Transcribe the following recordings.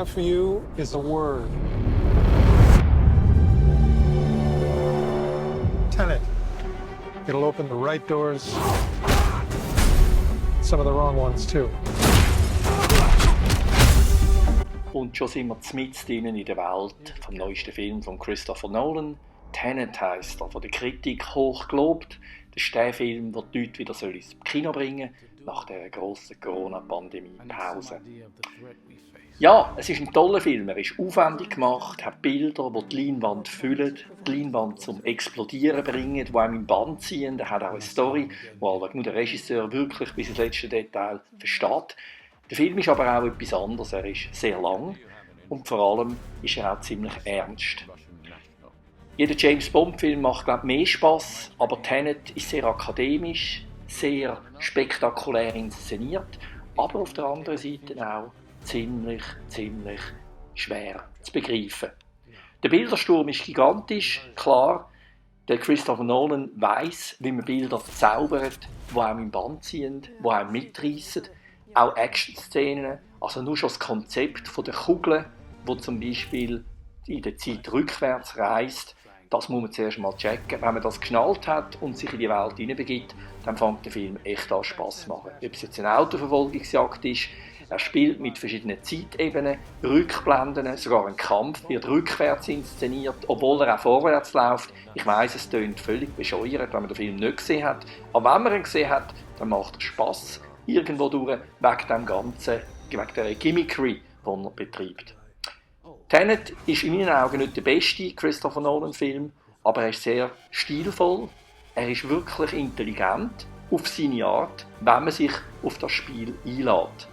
have for you is a word. Tenet. It'll open the right doors, some of the wrong ones too. Und schon sind wir mitten in der Welt vom neuesten Film von Christopher Nolan. Tenet heisst er, von der Kritik hoch gelobt. Das ist der Film, der die Leute wieder ins Kino bringen soll, nach der grossen Corona-Pandemie-Pause. Ja, es ist ein toller Film. Er ist aufwendig gemacht, hat Bilder, die die Leinwand füllen, die Leinwand zum Explodieren bringen, die einem im Bann ziehen. Er hat auch eine Story, die aber nur der Regisseur wirklich bis ins letzte Detail versteht. Der Film ist aber auch etwas anderes. Er ist sehr lang und vor allem ist er auch ziemlich ernst. Jeder James-Bond-Film macht, glaube ich, mehr Spass, aber Tenet ist sehr akademisch, sehr spektakulär inszeniert, aber auf der anderen Seite auch ziemlich schwer zu begreifen. Der Bildersturm ist gigantisch, klar. Der Christopher Nolan weiss, wie man Bilder zaubert, die einem im Bann ziehen, die einem mitreissen. Auch Action-Szenen, also nur schon das Konzept von der Kugel, die zum Beispiel in der Zeit rückwärts reist, das muss man zuerst mal checken. Wenn man das geschnallt hat und sich in die Welt hineinbegibt, dann fängt der Film echt an Spass zu machen. Ob es jetzt eine Autoverfolgungsjagd ist, er spielt mit verschiedenen Zeitebenen, Rückblenden, sogar ein Kampf wird rückwärts inszeniert, obwohl er auch vorwärts läuft. Ich weiss, es klingt völlig bescheuert, wenn man den Film nicht gesehen hat. Aber wenn man ihn gesehen hat, dann macht er Spass irgendwo durch, wegen dem Ganzen, wegen der Gimmickry, die er betreibt. Tenet ist in meinen Augen nicht der beste Christopher Nolan-Film, aber er ist sehr stilvoll, er ist wirklich intelligent auf seine Art, wenn man sich auf das Spiel einlässt.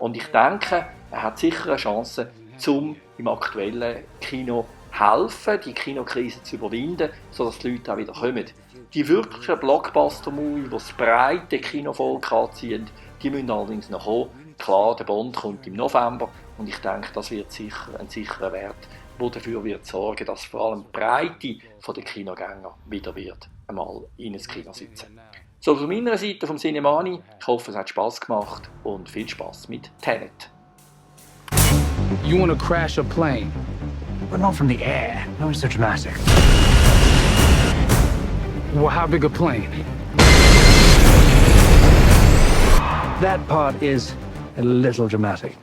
Und ich denke, er hat sicher eine Chance, um im aktuellen Kino helfen, die Kinokrise zu überwinden, sodass die Leute auch wieder kommen. Die wirklichen Blockbuster-Movie, die das breite Kinovolk anziehen, die müssen allerdings noch kommen. Klar, der Bond kommt im November und ich denke, das wird sicher ein sicherer Wert, der dafür wird sorgen, dass vor allem die Breite der Kinogänger wieder wird einmal in ein Kino sitzen. So, von meiner Seite vom CineMani, ich hoffe, es hat Spass gemacht und viel Spass mit Tenet. You want to crash a plane, but not from the air. No, it's so dramatic. Well, how big a plane? That part is a little dramatic.